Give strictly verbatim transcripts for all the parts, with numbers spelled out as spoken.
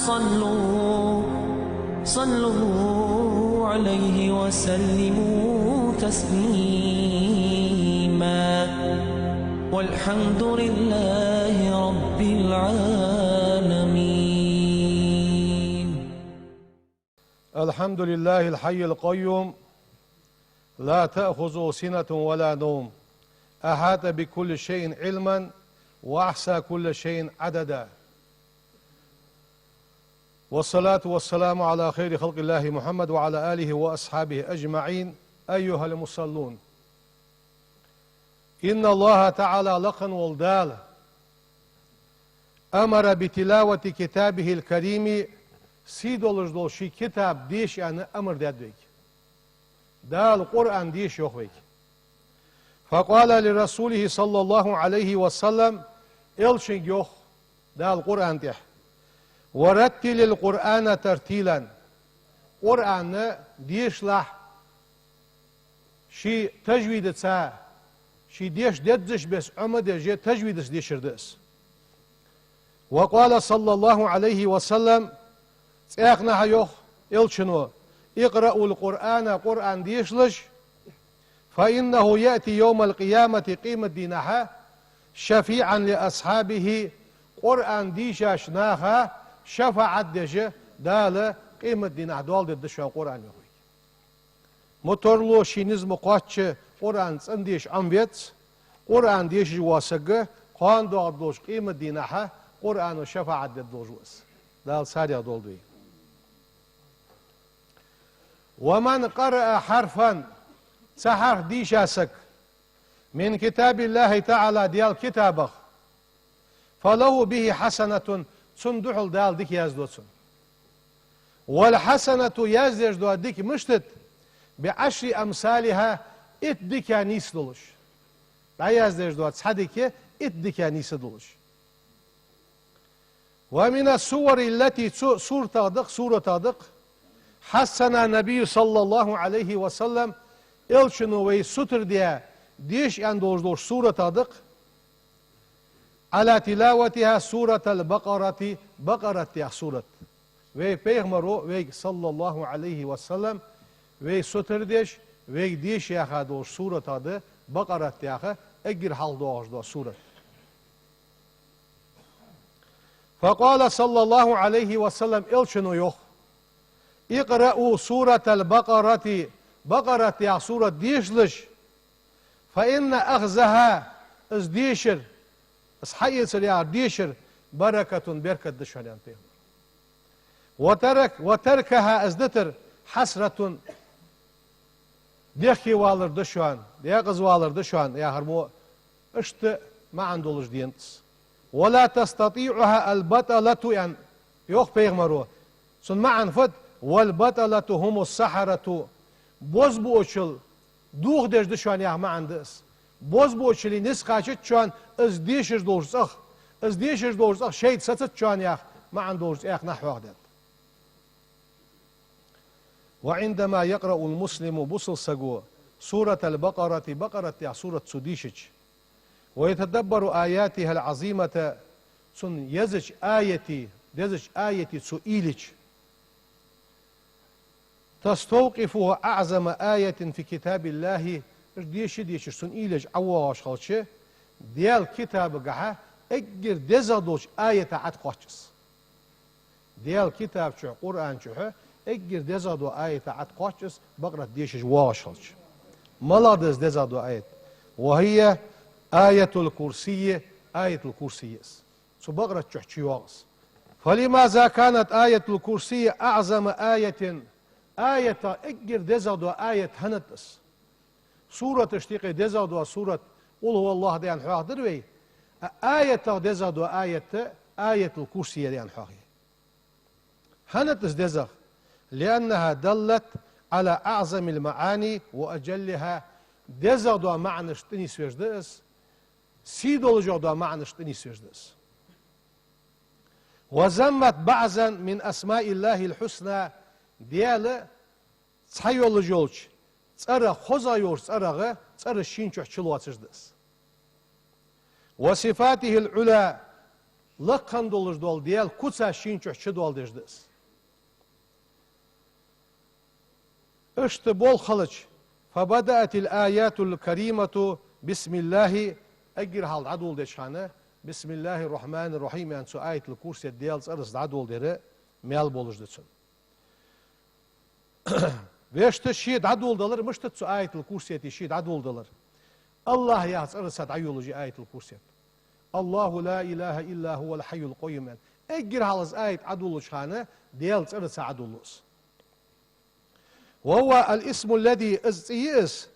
صلوا، صلوا عليه وسلموا تسليما. والحمد لله رب العالمين. الحمد لله الحي القيوم، لا تأخذه سنة ولا نوم، أحاط بكل شيء علما، وأحصى كل شيء عددا. والصلاة والسلام على خير خلق الله محمد وعلى آله وأصحابه أجمعين. أيها المصلون، إن الله تعالى, лакха вола Дала, أمر بتلاوة كتابه الكريم, сий долаш дола ший китаб деша аьнна амар даьд вайга. Дала Къуръан деша йоах вайга. فقال لرسوله صلى الله عليه وسلم, элчанга йоах Дала Къуръан тӀа: ورتل القرآن ترتيلا. Къуръан дешалахь ший тажвидаца, ший деша дезача беса Ӏомадеш, тажвидаца дешар да из. وقال صلى الله عليه وسلم, цхьаннахьа йоах элчано: اقرأوا القرآن, Къуръан дешалаш, فإنه يأتي يوم القيامة, къематдийнахьа, شفيعا لأصحابه, Къуръан дийшача наха шафаӀат деш Дала къематдийнахьа доал дергда шоана Къуръан, йоах вайга. Ма тарлу ший низ ма кхоачча Къуръан цӀендеш Ӏомавец, Къуръан дешаш вола саг кхоана доагӀаргдолча къематдийнахьа Къуръано шафаӀат дергдолаш ва из. Дала царех долда вай. ومن قرأ حرفا, цхьа хьарф дийша саг, من كتاب الله تعالى, Даьла китабах, فله به حسنة, цунна духьал Дала дика яздергда цунна. والحسنة, яздеш дола дика мишта да, بعشر أمثالها, итт дика нийса долаш. ДӀаяздеш дола цхьа дика итт дика нийса долаш. ومن السور التي, цу суратех да-кх, суратех да-кх, حثنا النبي صلى الله عليه وسلم, элчано вай сутара даь, деша аьнна долаш долча суратех да-кх, على تلاوتها سورة البقرة, Бакъарат яха сурат. Вай пайхамаро вайга, صلى الله عليه وسلم, вай сутара деш, вайга деша яьха долаш суратех да Бакъарат яха, эггара хьалха доагӀаш дола сурат. فقال صلى الله عليه وسلم, элчано йоах: اقرأوا سورة البقرة, Бакъарат яха сурат дешалаш, فإن أخذها, из дешар, из хьаэцар яхар, дешар, بركة, беркат да шоана, аьннад пайхамаро. وترك، وتركها, из дитар, حسرة, дехкевалар да шоана, декъазавалар да шоана яхар мо иштта маӀан долаш денад из. ولا تستطيعها البطلة, аьнна йоах пайхамаро. Цун маӀан фуд? والبطلة هم السحرة. Бозбуунчал дохадеш да шоана яха маӀан да из. Бозбуунчаллий низ кхаьчац шоана из дешаш долча цӀагӀа. Из дешаш долча цӀагӀа шайтӀа сецац шоана яха маӀан долча цӀаькханахьа хьоахадаьд. وعندما يقرأ المسلم, бусалба саго, سورة البقرة, Бакъарат яха сурат цо дийшача, ويتدبر آياتها العظيمة, цун езача аятий, дезача аятий цо уйла йича, تستوقفه أعظم آية في كتاب الله, уж деша-дешаш цунна уйла еш ӀовоагӀаш хилча, Даьла китабагахьа эггара дезагӀа долча аята Ӏокхоач из. Даьла китаба чу, Къуръана чу эггара дезагӀа дола аята Ӏокхоач из, Бакъарат дешаш воагӀаш хилча. МалагӀа да из дезагӀа дола аят? وهي آية الكرسي, Аятул-Курси я из. Цу Бакъарат чу чуйоагӀа из. فلماذا كانت آية الكرسي أعظم آية؟ Аятех эггара дезагӀа дола аят хӀана да из? Сураташта юкъе дезагӀа дола сурат قل هو الله да аьнна хьоахадир вай, а аятех дезагӀа дола аят Аятул-Курси я аьнна хьоахае. ХӀана да из дезагӀа? لأنها دلت على أعظم المعاني وأجلها. ДезагӀа дола маӀанаш тӀанийсвеш да из, сий долаш дола маӀанаш тӀанийсвеш да из. وضمت بعضا من أسماء الله الحسنى. Даьла цхьайоалаш йолча цӀерах, хозагӀа йолча цӀерах, цӀераш шийна чу чулоацаш да из. وصفاته العلى, лакха долаш дола Даьла куц шийна чу чудоаладеш да из. Иштта болх хилча, فبدأت الآية الكريمة بسم الله, эггара хьалха дӀадоладеча хана, بسم الله الرحمن الرحيم аьнна цу аятал-курсет Даьла цӀерца дӀадоладер маьл болаш да цун. Вешта ше дӀадоладелар, мишта да цу аятал-курсета ше дӀадоладелар? АллахӀ яха цӀерца дӀайолалуш я аятал-курсет. الله لا إله إلا هو الحي القيوم аьнна. Эггара хьалха из аят дӀадоладеча хана Даьла цӀерца дӀадоладу из. وهو الاسم الذي, из цӀи я из,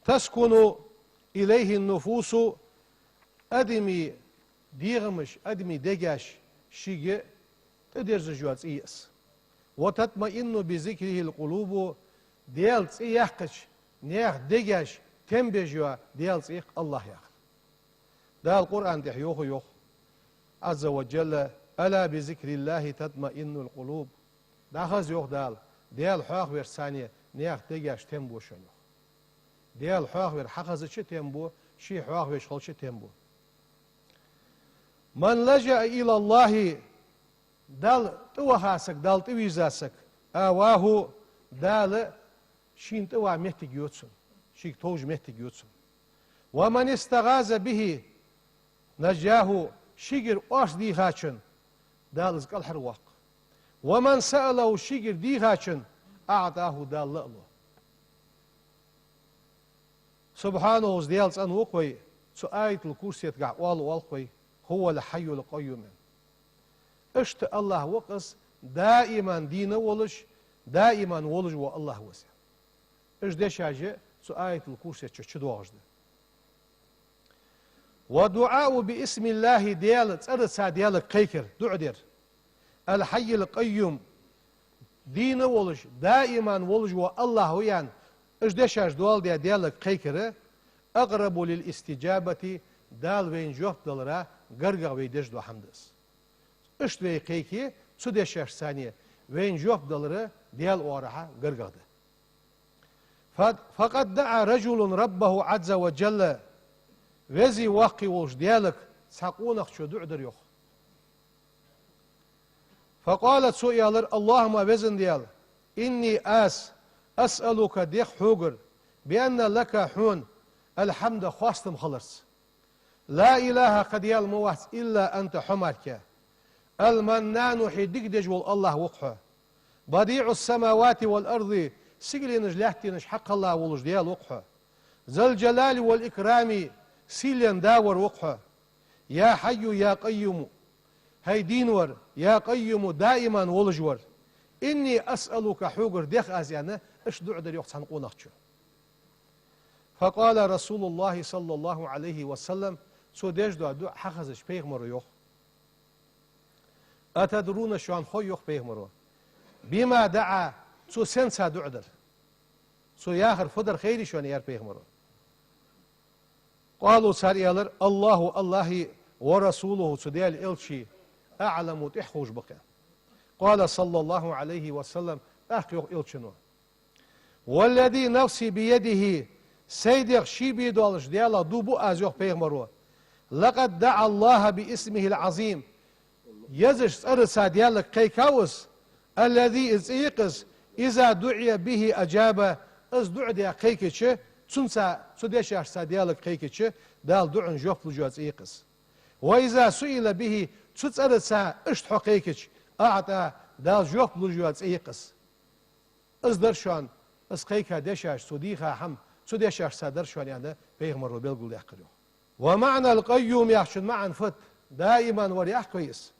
تسكن إليه النفوس, адамий дегӀамаш, адамий дегаш шийга тӀадерзаш йола цӀи я из. وتطمئن بذكره القلوب, Даьла цӀи яьккхача наьха дегаш тем беш йола Даьла цӀи я-кх АллахӀ яхар. Дала Къуръан тӀа йоах, йоах, عز وجل: ألا بذكر الله تطمئن القلوب. ДӀахаза, йоах Дала, Даьла хьоахаварца наьха дегаш тем бу шоана, йоах. Даьла хьоахавар хьахезача тем бу, ше хьоахавеш хилча тем бу. من لجأ إلى الله, Далла тӀаваха саг, Далла тӀавийрза саг, آواه, Дала шийна тӀаваха моттиг ю цунна, шийга товш моттиг ю цунна. ومن استغاث به نجاه, шийгара орц дийхачун Дала из кӀалхарвоаккх. ومن سأله, шийгара дийхачун أعطاه, Дала лу. سبحانه, из Даьла цӀена ва-кх вай, цу аятал-курсетагахь оал, оал-кх вай: هو الحي القيوم аьнна. Иштта АллахӀ ва-кх из, даиман дийна волаш, даиман волаш вола АллахӀ ва из. Уж дешаш цу аятал-курсета чу чудоагӀаш да. والدعاء باسم الله, Даьла цӀерца Даьлага кхайкар, дуӀа дар. الحي القيوم, дийна волаш, даиман волаш вола АллахӀ ва аьнна, уж дешаш дола Даь-, Даьлага кхайкар, أقرب للاستجابة, Дала вайна жоп далара гаргагӀа вай деш дола хӀама да из. Иштта вай кхайке, цу дешашца вайна жоп далар Даьла оагӀорахьа гаргагӀа да. ف-، فقد دعا رجل ربه عز وجل, веза-воккха волча Даьлага цхьа къонахчо дуӀа дир, йоах. فقال, цо аьлар: اللهم, веза Даьла, إني, аз, أسألك, дех хьогара, بأن لك, хьона, الحمد, хоастам хиларца. لا إله, кхы Даьла ма вац, إلا أنت, хьо мара. المنان, хӀама дика деш вола АллахӀ ва-кх хьо. بديع السماوات والأرض, сигаленаш, лаьттанаш хьакхелла волаш Даьла ва-кх хьо. ذا الجلال والإكرام, сийлен да вар ва-кх хьо. يا حي يا قيوم, хӀай дийна вар, يا قيوم, даиман волаш вар. إني أسألك, хьогара дех аз, аьнна, иштта дуӀа дир, йоах, цхьан къонахчо. فقال رسول الله صلى الله عليه وسلم, цо деш дола дуӀа хьахезача пайхамаро йоах: أتدرون, шоана хой, йоах пайхамаро, بما دعا, цо сенца дуӀа дир? Цо яхар фу дар хайрий шоана, аьлар пайхамаро. قالوا, цар аьлар: الله, АллахӀи, ورسوله, цу Даьла элчеи, أعلم, тӀех ховш ба-кх. قال صلى الله عليه وسلم, тӀаккха йоах элчано: والذي نفسي بيده, сай дегӀ ший бе долаш Даьлах дув бу аз, йоах пайхамаро, لقد دعا الله باسمه العظيم, езача цӀерца Даьлага кхайкав из, الذي, из цӀи я-кх из, إذا دعي به أجاب, из дуӀа даь кхайкача, цунца, цу дешашца Даьлага кхайкача, Дала дуӀанна жоп луш йола цӀи я-кх из. وإذا سئل به, цу цӀерца иштта хьо кхайкача, أعطى, Дала жоп луш йола цӀи я-кх из. Из дар шоана, из кхайка дешаш, цо дийха хӀама, цу дешашца дар шоана, аьнна, пайхамаро белгалдаьккхар, йоах. ومعنى القيوم яхачун маӀан фуд? Даиман вар яхар-кх из.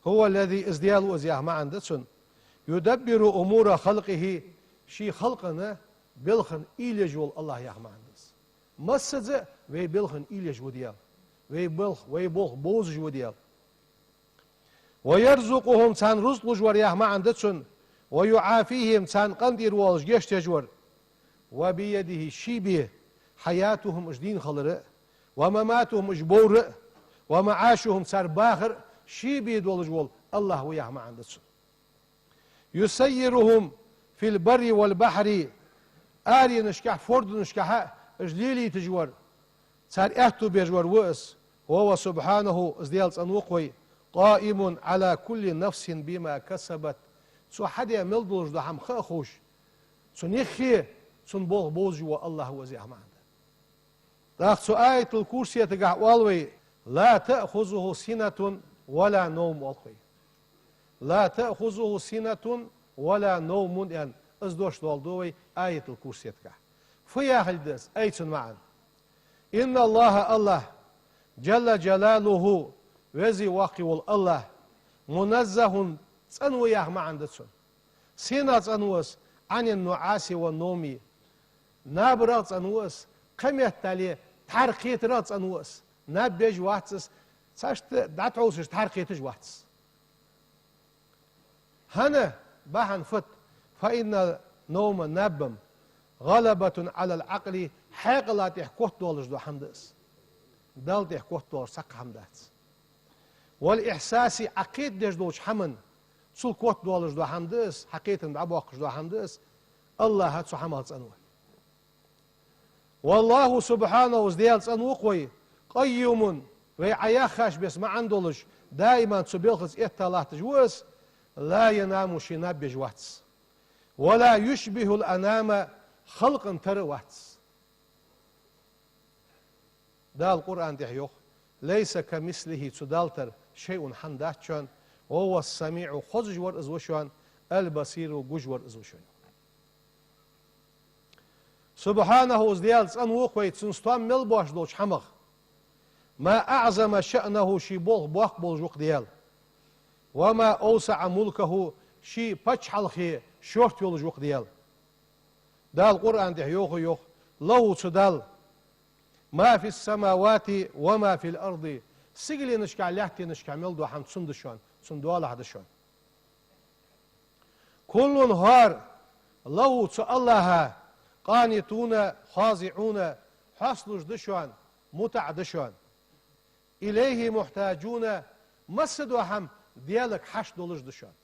هو الذي, из Даьла ва из яха маӀан да цун, يدبر أمور خلقه, ший халкъа белхаш уйла еш вола АллахӀ яха маӀан да из. Массаза вай белхаш уйла еш ва Даьла. Вай болх, вай болх бовзаш ва Даьла. ويرزقهم, царна рузкъа луш вар яха маӀан да цун, ويعافيهم, царна къинтӀера воалаш гешт деш вар. وبيده, ший бе, حياتهم, уж дийна хилар а, ومماتهم, уж бовр а, ومعاشهم, цар бахар а ший бе долаш вола АллахӀ ва яха маӀан да цун. يسيرهم في البر والبحر, аренашкахь, форданашкахь а уж лелийташ вар, цар аьттув беш вар ва из. وهو سبحانه, из Даьла цӀена ва-кх вай, قائم على كل نفس بما كسبت. Цо хьадаь мел долаш дола хӀама ха а ховш, цу нехе цун болх бовзаш вола АллахӀ ва из яха маӀан да. ТӀаккха цу Аятул-Курсетагахь оал вай: «لا تأخذه سنة ولا نوم», оал вай. «لا تأخذه سنة ولا نوم», аьнна, из дош доаладу вай Аятул-Курсетагахь. Фу яхилга да из, ай цун маӀан? «إن الله», АллахӀ, «جل جلاله», веза воккха вола АллахӀ, «منزه», цӀена ва яха маӀан да цун. Сенах цӀена ва из? «عن النعاس والنوم». Набарах цӀена ва из, кхыметтел тӀехьа кхетарах цӀена ва из. Наб беш вац из, цхьашта дӀатхьовсаш тӀехьа кхеташ вац из. ХӀана? Бахьан фуд? «فإن النوم», наб-м, «غلبة على العقل», хьаькъала тӀехьа котдоалаш дола хӀама да из. Далла тӀехьа котдоалаш цхьаккха хӀама дац. «والإحساس», Ӏа кхетадеш долча хӀаман, цул котдоалаш дола хӀама да из, хьа кхетам дӀабоаккхаш дола хӀама да из, АллахӀ цу хӀамах цӀена ва. «والله سبحانه», из Даьла цӀена ва-кх вай, «قيوم», вай Ӏа яхача беса маӀан долаш, даиман цу балхаца этта латташ ва из, «لا ينام», ше наб беш вац. «ولا يشبه الأنام», халкъа тара а вац. Дала Къуръан тӀа йоах: «ليس كمثله», цу Далла тара, «شيء», хӀама дац шоана, «وهو السميع», хозаш вар из ва шоана, «البصير», гуш вар из ва шоана. «سبحانه», из Даьла цӀена ва-кх вай, цун стом мел боацаш долча хӀамах. «ما أعظم شأنه», ший болх боккха болаш ва-кх Даьла. «وما أوسع ملكه», ший паччахьалкхе шортта йолаш ва-кх Даьла. Дала Къуръан тӀа йоах, йоах: «له», цу Далла, «ما في السماوات وما في الأرض», сигаленашкахь, лаьттанашкахь мел дола хӀама цун да шоана, цун доалахьа да шоана. «كل», хӀара, «له», цу АллахӀа, «قانتون», «خاضعون», хьоасталуш да шоана, мутӀахь да шоана. «إليه محتاجون», массадола хӀама Даьлага хьашт долаш да шоана.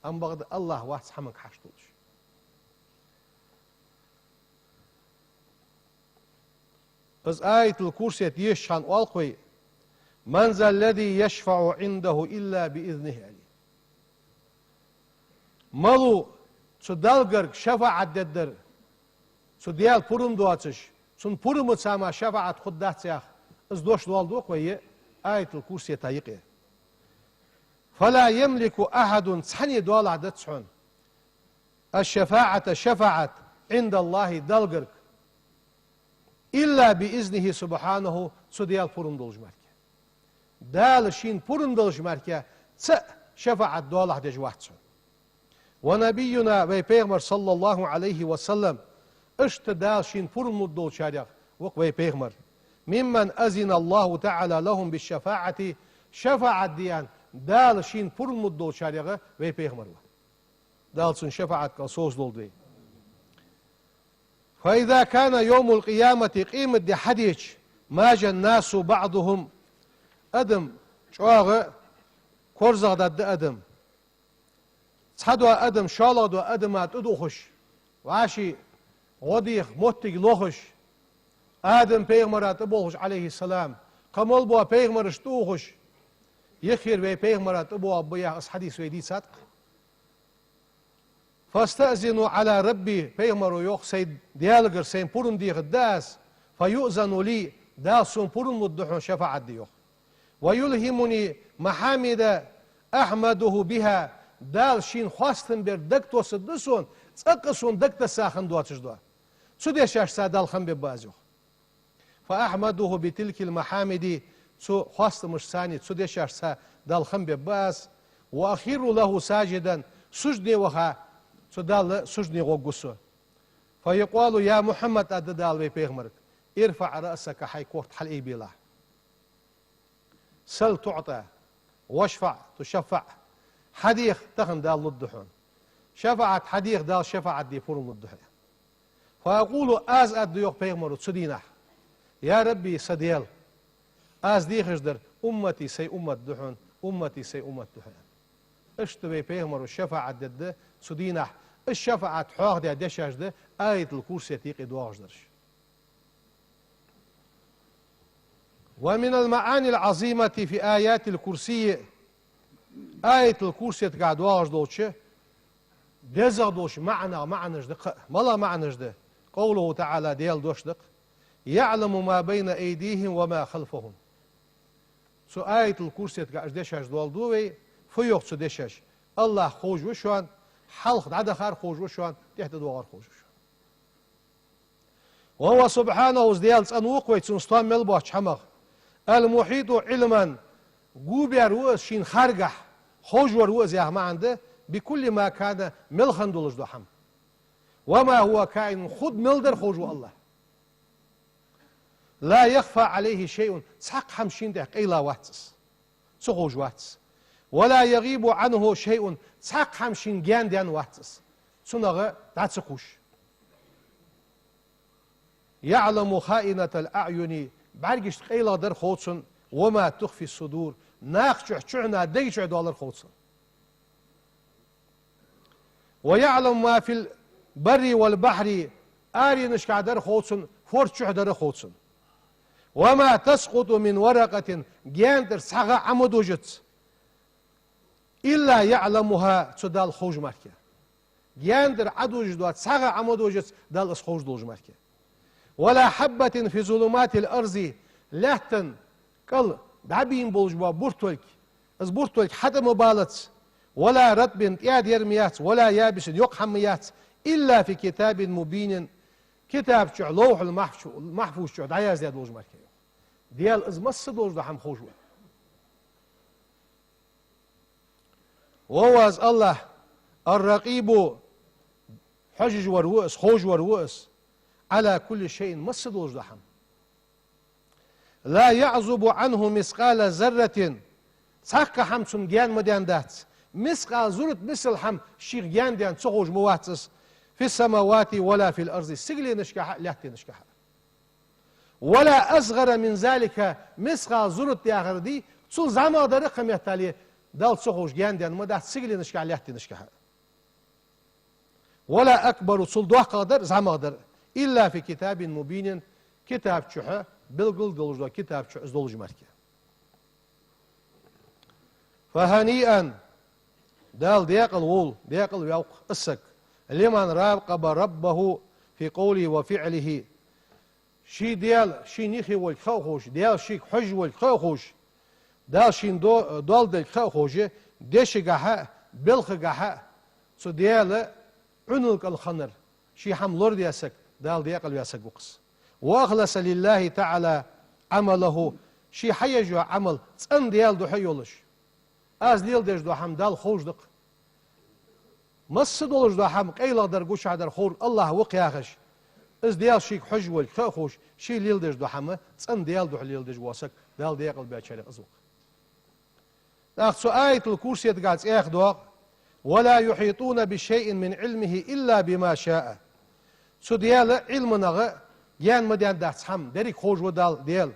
Амма бакъда АллахӀ вац хӀаманга хьашт долаш. Из Аятул-Курсет дешача хана оал-кх вай: «من ذا الذي يشفع عنده إلا بإذنه», аьле. Малув цу Далла гарга шафаӀат дергдар, цу Даьла пурам доацаш, цун пурамаца мара шафаӀат хургдац яха, из дош доаладу-кх вай Аятул-Курсета юкъе. «فلا يملك أحد», цхьанне доалахьа дац хьона, «الشفاعة», шафаӀат, «عند الله», Далла гарга, «إلا بإذنه سبحانه», цу Даьла пурам долаш мара. Дала шийна пурам долаш мара цаӀ шафаӀат доалахьа деш вац хьона. «ونبينا», вай пайхамар, «صلى الله عليه وسلم», иштта Дала шийна пурам лургдолчарех ва-кх вай пайхамар. «ممن أذن الله تعالى لهم بالشفاعة», шафаӀат де аьнна Дала шийна пурам лургдолчарех вай пайхамар ва. Дала цун шафаӀат кӀал совцадолда вай. «فإذا كان يوم القيامة», къематди хьадеча, «ماج الناس بعضهم», адам чӀоагӀа корзагӀдаьд адам. Цхьадола адам шоллагӀдола адама тӀадувхаш, вӀаший гӀо деха моттиг лохаш, Адам-пайхамара тӀаболхаш, عليه السلام, кхы мел бола пайхамараш тӀаухаш, юххера вай пайхамара тӀабоагӀаргба яха из хьадис вай дийцад-кх. «فأستأذن على ربي», пайхамаро йоах, сай Даьлагара сайна пурам дехаргда аз, «فيؤذن لي», Дала сона пурам лургда хьона шафаӀат де, йоах. «ويلهمني محامد أحمده بها», Дала шийна хоастам бер дагатоссаргда сона, цӀаккха сона дагатесса хинна доацаш дола. Цу дешашца Далла хам бергба аз, йоах. «فأحمده بتلك المحامد», цу хоастамашца, цу дешашца Далла хам бергба аз, «وأخر له ساجدا», суждане ваха, цу Далла суждане гӀоргва со. «فيقال: يا محمد», аргда Дала вай пайхамарга, «ارفع رأسك», хьай корта хьалъайбелахь. «سل تعط واشفع تشفع». Хьадеха, тахан Дала лургда хьона. ШафаӀат хьадеха, Дала шафаӀат де пурам лургда хьона. «فأقول», аз аргда, йоах пайхамаро, цу дийнахьа: «يا رب», са Даьла, аз дехаш дар: «أمتي», сай уммат да хьона, «أمتي», сай уммат да хьона. Иштта вай пайхамаро шафаӀат дергда цу дийнахьа, из шафаӀат хьоахадаь дешаш да Аятул-Курсета юкъе доагӀаш дараш. «ومن المعاني العظيمة في آيات الكرسي», Аятал-Курсе тӀа доагӀаш долча дезагӀа долча маӀанех маӀанаш да кхы а. МалагӀа маӀанаш да? قوله تعالى, Даьла дош да-кх: «يعلم ما بين أيديهم وما خلفهم». Цу Аятал-Курсе тӀа уж дешаш доаладу вай, фу йоах цу дешаша: АллахӀ ховш ва шоана, хьалха дӀадахар ховш ва шоана, тӀехьа тӀадоагӀар ховш ва шоана. وهو سبحانه, из Даьла цӀена ва-кх вай, цун стом мел боацача хӀамах. المحيط علما, гобаьр ва из шийна харгахьа, ховш вар ва из яха маӀан да, بكل ما كان, мел хинна долаш дола хӀама. وما هو كائن, хургда мел дар ховш ва АллахӀ. لا يخفى عليه شيء, цхьаккха хӀама шийна тӀа къайла вац из, ца ховш вац из. ولا يغيب عنه شيء, цхьаккха хӀама шийна гаьна даьнна вац из, цунах дӀа ца кхувш. يعلم خائنة الأعين, бӀаргашта къайлагӀа дар хов цунна, وما تخفي الصدور, накха чу, чухьнахьа, дега чу долар хов цунна. ويعلم ما في البر والبحر, аренашка дар хов цунна, форда чу дар хов цунна. وما تسقط من ورقة, гаьна тӀара цхьа гӀа Ӏо ма дужац, إلا يعلمها, цу Далла ховш мара. Гаьна тӀара Ӏодужаш дола цхьа гӀа Ӏо ма дужац, Далла из ховш долаш мара. ولا حبة في ظلمات الأرض, лаьттан кӀал дӀабийна болаш бола буртолг, из буртолг хьатӀа ма балац, ولا رطب, тӀаьда ер ма яц, ولا يابس, йоккха хӀама ма яц, إلا في كتاب مبين, китаб чу, Ловхьул-Махьфу-, Махьфуз чу дӀаяздаь долаш мара. Даьла из масса долаш дола хӀама ховш ва. وهو, из АллахӀ, الرقيب, хьожаш вар ва из, ховш вар ва из, على كل شيء, масса долаш дола хӀама. لا يعزب عنه مثقال ذرة, цхьаккха хӀама цунна гаьна ма даьнна дац, مثقال ذرة мисал хӀама шийх гаьна даьнна ца ховш ма вац из, في السماوات ولا في الأرض, сигаленашкахьа а, лаьттанашкахьа а. ولا أصغر من ذلك, مثقال ذرة яхар дий, цул зӀамагӀа дар а кхы меттел Далла ца ховш гаьна даьнна ма дац сигаленашкахьа а, лаьттанашкахьа а. ولا أكبر, цул доккхагӀа дар а, зӀамагӀа дар а, إلا في كتاب مبين, китаб чу, белгала долаш дола китаб чу из долаш мара. فهنيئا, Дала декъала волва, декъала ваьв-кх из саг, لمن راقب ربه في قوله وفعله. Ший Даьла шийна юхе волга ха а ховш, Даьла шийга хьожаш волга ха а ховш, Дала шийна до-, доал дерг ха а ховш, дешагахьа а, белхагахьа а цу Даьла Ӏуналла кӀал хиннар, ший хӀама лорадаь саг, Дала декъала ваь саг ва-кх из. وأخلص لله تعالى عمله, ший хьаеш йола Ӏамал цӀена Даьла духьа йолаш. Аз леладеш дола хӀама Далла ховш да-кх. Масса долаш дола хӀама, къайлагӀа дар, гучахьа дар ховр АллахӀ ва-кх яхаш, из Даьла шийга хьожаш волга ха а ховш, ший леладеш дола хӀама цӀена Даьла духьа леладеш вола саг, Дала декъала баьчарех из ва-кх. ТӀаккха цу Аятал-Курсе тӀа цӀаьхха доагӀа: ولا يحيطون بشيء من علمه إلا بما شاء. Цу Даьла Ӏилманах гаьна ма даьнна дац хӀама, деррига ховш ва Дала, Даьла,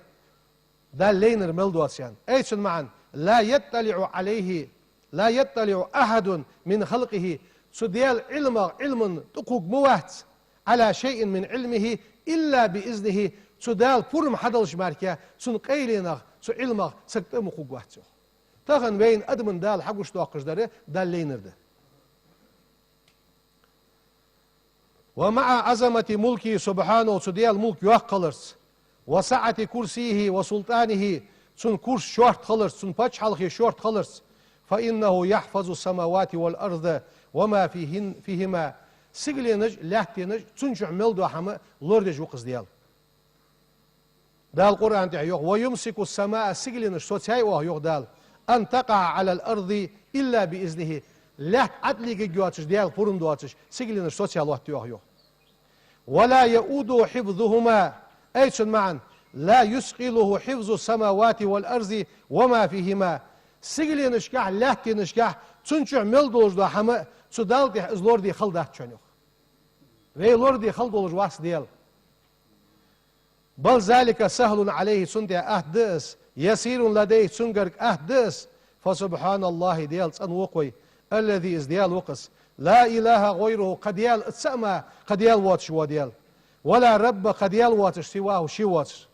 Дала лайнар мел доацаш. Ай цун маӀан: لا يطلع عليه، لا يطلع أحد من خلقه. Цу Даьла Ӏилмах, Ӏилман тӀа кхувг ма вац, على شيء من علمه إلا بإذنه. Цу Дала пурам хьадалча мара, цун къайленах, цу Ӏилмах саг тӀа ма кхувг вац, йоах. Тахан вайна адамна Дала хьагучадоаккхаш дар Далла лайнар да. ومع عظمة ملكه سبحانه, цу Даьла мулк йоккха хиларца, وسعة كرسيه وسلطانه, цун курс шортта хиларца, цун паччахьалкхе шортта хиларца, فإنه يحفظ السماوات والأرض وما فيهن، فيهما, сигаленаш а, лаьттанаш а, цун чу мел дола хӀама лорадеш ва-кх из Даьла. Дала Къуръан тӀа йоах: ويمسك السماء, сигаленаш соцаяьй Оаха, йоах Дала, أن تقع على الأرض إلا بإذنه. Лаьтта ӀотӀалийга йоацаш, Даьла пурам доацаш, сигаленаш соцаь лоаттаю Оаха, йоах. ولا يؤوده حفظهما, ай цун маӀан: لا يثقله حفظ السماوات والأرض وما فيهما. Сигаленашкахьа, лаьттанашкахьа, цун чу мел долаш дола хӀама цу Далла тӀа из лораде хала дац шоана, йоах. Вай лораде хала долаш вац Даьла. بل ذلك سهل عليه, цунна тӀа атта да из, يسير لديه, цунгара атта да из. فسبحان الله, Даьла цӀена ва-кх вай, الذي, из Даьла ва-кх из, لا إله غيره, кхы Даьла, цаӀ мара кхы Даьла воацаш вола Даьла, ولا رب, кхы Даьла воацаш, سواه, ше воацаш.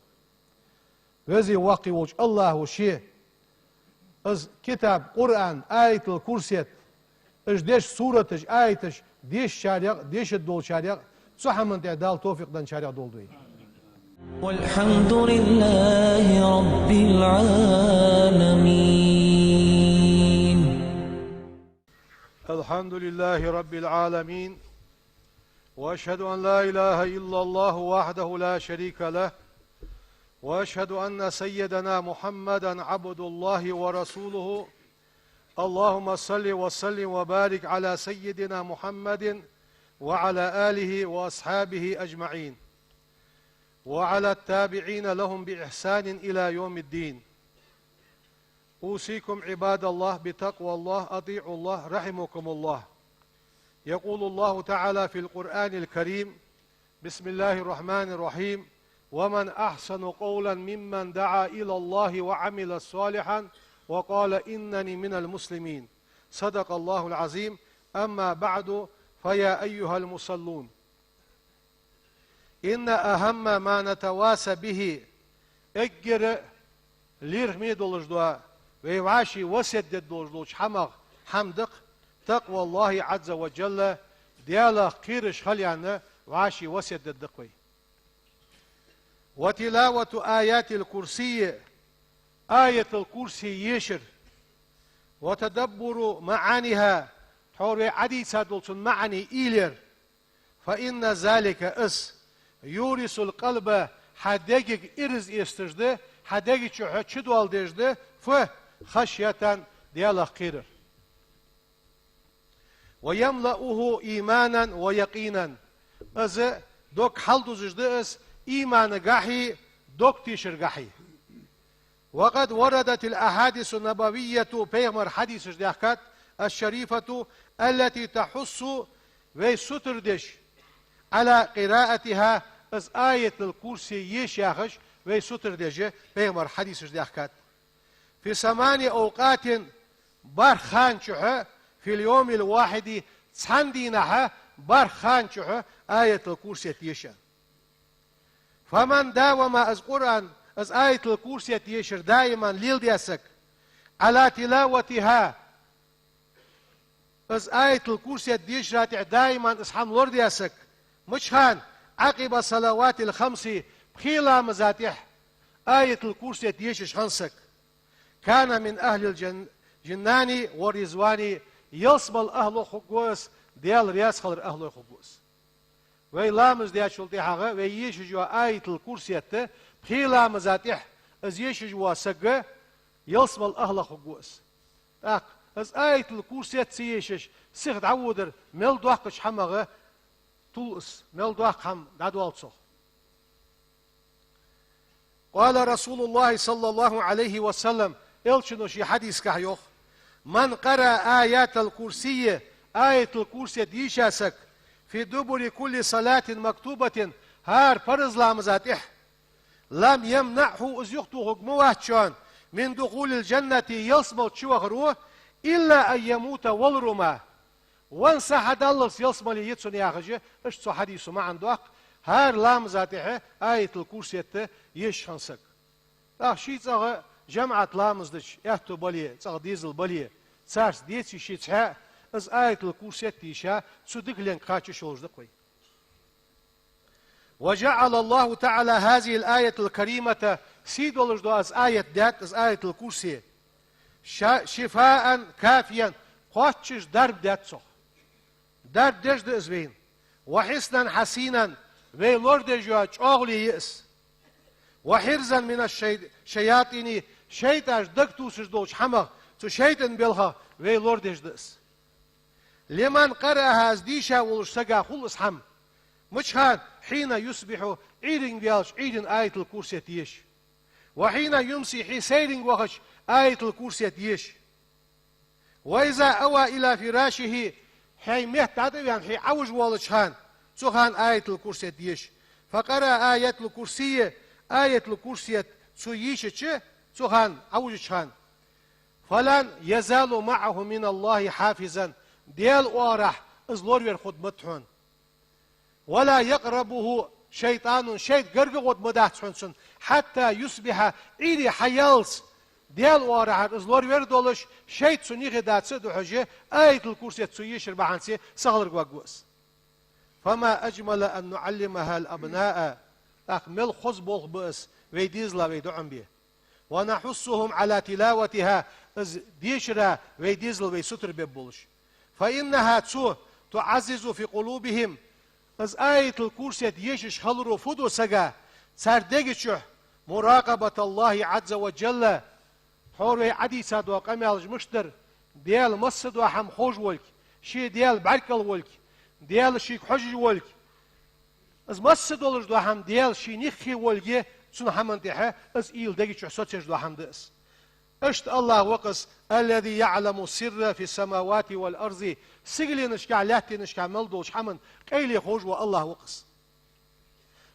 Веза-воккха волча АллахӀа ше Из китаб, Къуръан, Аятул-Курсет, уж деш сураташ, аяташ дешачарех, дешаргдолчарех, цу хӀаман тӀа Дала товфикъ денначарех долда вай. والحمد لله رب العالمين. الحمد لله رب العالمين. وأشهد أن لا إله إلا الله وحده لا شريك له. وأشهد أن سيدنا محمدا عبد الله ورسوله. اللهم صل وسلم وبارك على سيدنا محمد وعلى آله وأصحابه أجمعين، وعلى التابعين لهم بإحسان إلى يوم الدين. أوصيكم عباد الله بتقوى الله، أطيعوا الله، رحمكم الله. يقول الله تعالى في القرآن الكريم: بسم الله الرحمن الرحيم: ومن أحسن قولا ممن دعا إلى الله وعمل صالحا وقال إنني من المسلمين. صدق الله العظيم. أما بعد، فيا أيها المصلون، إن أهم ما نتواصى به, эггара лерхӀаме долаш дола, вай вӀаший васкет дергдолаш долча хӀамах хӀама да-кх تقوى الله عز وجل, Даьлах кхераш хила аьнна, вӀаший васкет дергда-кх вай. وتلاوة آيات الكرسي, Аятул-Курсе ешар, وتدبر معانيها, тхьовра вай Ӏодийца дола цун маӀан уйла яр, فإن ذلك, из, يورث القلب, хьа дегага ираз эцаш да, хьа дега чу хьо чудоаладеш да, фу, خشية, Даьлах кхерар. ويملأه إيمانا ويقينا, из дог хьалдузаш да из иманагахьеи, дог тешаргахьеи. وقد وردت الأحاديث النبوية, пайхамара хьадисаш даьхкад, الشريفة التي تحث, вай сутара деш, على قراءتها, из Аятул-Курсе еша яхаш, вай сутара деш пайхамара хьадисаш даьхкад. في ثمان أوقات, барх хана чухь, في اليوم الواحد, цхьан дийнахьа барх хана чухь Аятул-Курсе еша. فمن داوم, из Къуръан, из Аятул-Курсе ешар даиман леладаь саг, على تلاوتها, из Аятул-Курсе дешара тӀа даиман из хӀама лорадаь саг, мича хана, عقب الصلوات الخمس, пхе ламаза тӀа Аятул-Курсе ешаш хинна саг, كان من أهل الجن-, الجنان والرضوان, ялсмала ахӀлах хургва из, Даьла раьза хилара ахӀлах хургва из. Вай ламаз даьчул тӀехьагӀа вай ешаш йола Аятул-Курсе, пхе ламаза тӀа из ешаш вола саг ялсмала ахӀлах хургва из. ТӀаккха из Аятул-Курсе ца ешаш сиха дӀаводар мел доккхача хӀамах тул из, мел доккха хӀама дӀадоал цох. قال رسول الله صلى الله عليه وسلم, Элчано ший хьадисагахь йоах: من قرأ آية الكرسي, Аятул-Курсе еша саг, في دبر كل صلاة مكتوبة, хӀара парз ламаза тӀехьа, لم يمنعه, из юхатохарг ма вац шоана, من دخول الجنة, ялсмала чувахара, إلا أن يموت, валаро мара. Венна са хьадаллалца ялсмале я цунна яхаш, иштта цу хьадисо маӀан доаккх, хӀара ламаза тӀехьа Аятул-Курсе ешаш хинна саг. ТӀаккха ший цӀагӀа жамаӀат ламаз деча аьттув бале, цӀагӀа дезал бале, царца деций ший цхьаь, из Аятул-Курсе еша, цу дикаленга кхача йиш йолаш да-кх вай. وجعل الله تعالى هذه الآية الكريمة, сий долаш дола из аят даьд, из Аятул-Курсе, ша-, شفاء كافيا, кхоачаш дарба даьд цох. Дарба деш да из вайна. وحصنا حصينا, вай лорадеш йола чӀоагӀо я из. وحرزا من الشي-, الشياطين, шайтӀаш дагатувсаш долча хӀамах, цу шайтӀан балхах вай лорадеш да из. لمن قرأها, из дийша волча сага хул из хӀама. Мича хана? حين يصبح, Ӏуйранга ваьлча, Ӏуйрийна Аятул-Курсе еша. وحين يمسي, хьо сайранга вахача, Аятул-Курсе еша. وإذا أوى إلى فراشه, хьай метта дӀатӀаваьнна, хьо Ӏовижа воалача хана, цу хана Аятул-Курсе еша. فقرأ آية الكرسي, Аятул-Курсе цо ешача, цу хана, Ӏовижача хана, فلن يزال معه من الله حافظا, Даьла оагӀорахьа из лораваь хургда ма да хьона. ولا يقربه شيطان, шайтӀа гарга гӀоргда ма дац хьона цунна, حتى يصبح, Ӏуйре хьаяьлча, Даьла оагӀорахьара из лоравер долаш, шайтӀа цун юхе даца а духьажа, аятал-курсет цо ешар бахьанца сахиларгваргва из. فما أجمل أن نعلمها الأبناء. ТӀаккха мел хоза болх ба из вай дезала вай дӀаӀомабе. ونحثهم على تلاوتها, из дешара вай дезал вай сутара бергболаш. فإنها, цо, تعزز في قلوبهم, из аятал-курсет ешаш хиларо фу ду сага, цар дега чу مراقبة الله عز وجل, тхьовра вай Ӏодийца дола къамаьлаш мишта дар, Даьла масса дола хӀама ховш волга, ше Даьла бӀаргкӀал волга, Даьла шийга хьожаш волга, из масса долаш дола хӀама Даьла ший ниххе волга, цун хӀаман тӀехьа из уйла дега чу соцаеш дола хӀама да из. Иштта АллахӀ ва-кх из, الذي يعلم السر في السماوات والأرض, сигаленашкахь, лаьттанашкахь мел долча хӀаман къайле ховш вола АллахӀ ва-кх из.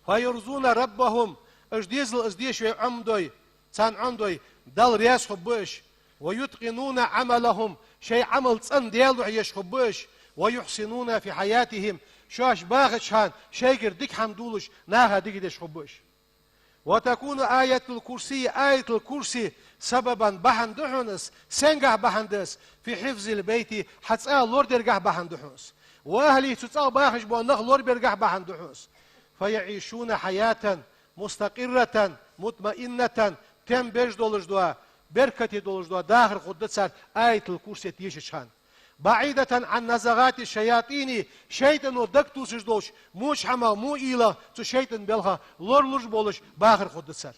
فيرضون ربهم, уж дезал из дешаш вай Ӏомадой, царна Ӏомадой, Далла раьза хургба уж. ويتقنون عملهم, шоай Ӏамал цӀена Даьла духьа еш хургба уж. ويحسنون في حياتهم, шоаш бахача хана шоайгара дика хӀама дувлаш, наха дика деш хургба уж. وتكون آية الكرسي, аятал-курси, سببا, бахьан да хьона из, сенгахь бахьан да из, في حفظ البيت, хьа цӀа лорадергахь бахьан да хьона из. وأهله, цу цӀагӀа бахаш бола нах лорабергахь бахьан да хьона из. فيعيشون حياة مستقرة مطمئنة, тем беш долаш дола, беркате долаш дола дахар хургда цар аятал-курсет дешача хана. بعيدة عن نزغات الشياطين, шайтӀано дагатувсаш долча моча хӀамах, во уйлах, цу шайтӀан балхах лоралуш болаш бахар хургда цар.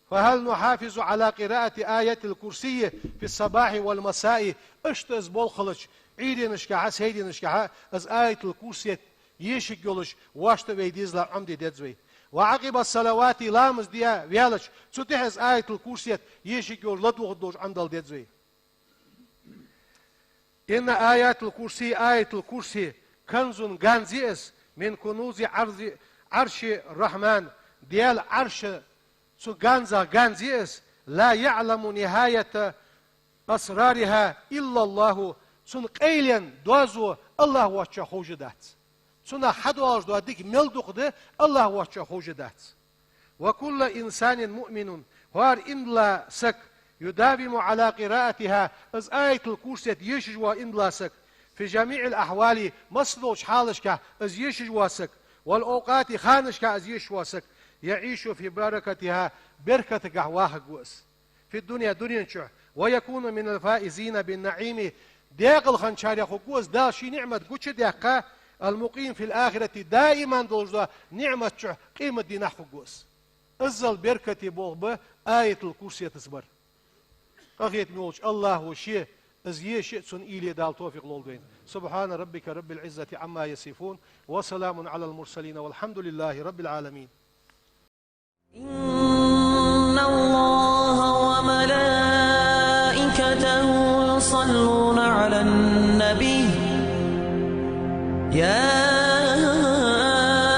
فهل نحافظ على قراءة آية الكرسي في الصباح والمساء؟ Иштта из болх хилча, Ӏуйренашкахьа, сайренашкахьа из аятал-курсет ешаргйолаш, вешта вай дезала Ӏомаде деза вай. وعقب الصلوات, ламаз даь ваьлча, цу тӀехьа из аятал-курсет ешаргйолаш, ладувгӀаргдолаш Ӏомадала деза вай. إن آية الكرسي, аятал-курси, كنز, ганз я из, من كنوز عرض, عرش الرحمن, Даьла Ӏарша цу ганзах ганз я из, لا يعلم نهاية أسرارها إلا الله, цун къайлен доазув АллахӀ воацачоа ховш дац. Цунах хьадоалаш дола дика мел дукха да, АллахӀ воацачоа ховш дац. وكل إنسان مؤمن, хӀара иман дилла саг, يداوم على قراءتها, из аятал-курсет ешаш вола иман дилла саг, في جميع الأحوال, масса долча хьалашкахь из ешаш вола саг, والأوقات, ханашкахь из ешаш вола саг, يعيش في بركتها, беркатагахь вахаргва из. في الدنيا, дунен чу, ويكون من الفائزين بالنعيم, даькъала хинначарех хургва из, Дала ший ниӀмат гучадаьккха, المقيم في الآخرة, даим долаш дола ниӀмат чу, къематдийнахьа хургва из. Иззал беркате болх ба аятал-курсетаца бар. Къахетаме волча АллахӀа ше из еше а, цун уйла е а Дала товфикъ лолда вайна. سبحان ربك رب العزة عما يصفون، وسلام على المرسلين، والحمد لله رب العالمين. إن الله وملائكته يصلون على النبي، يا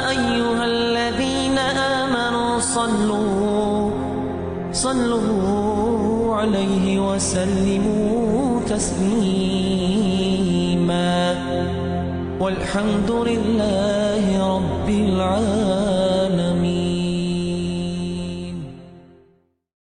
أيها الذين آمنوا صلوا، صلوا عليه وسلموا تسليما. والحمد لله رب العالمين.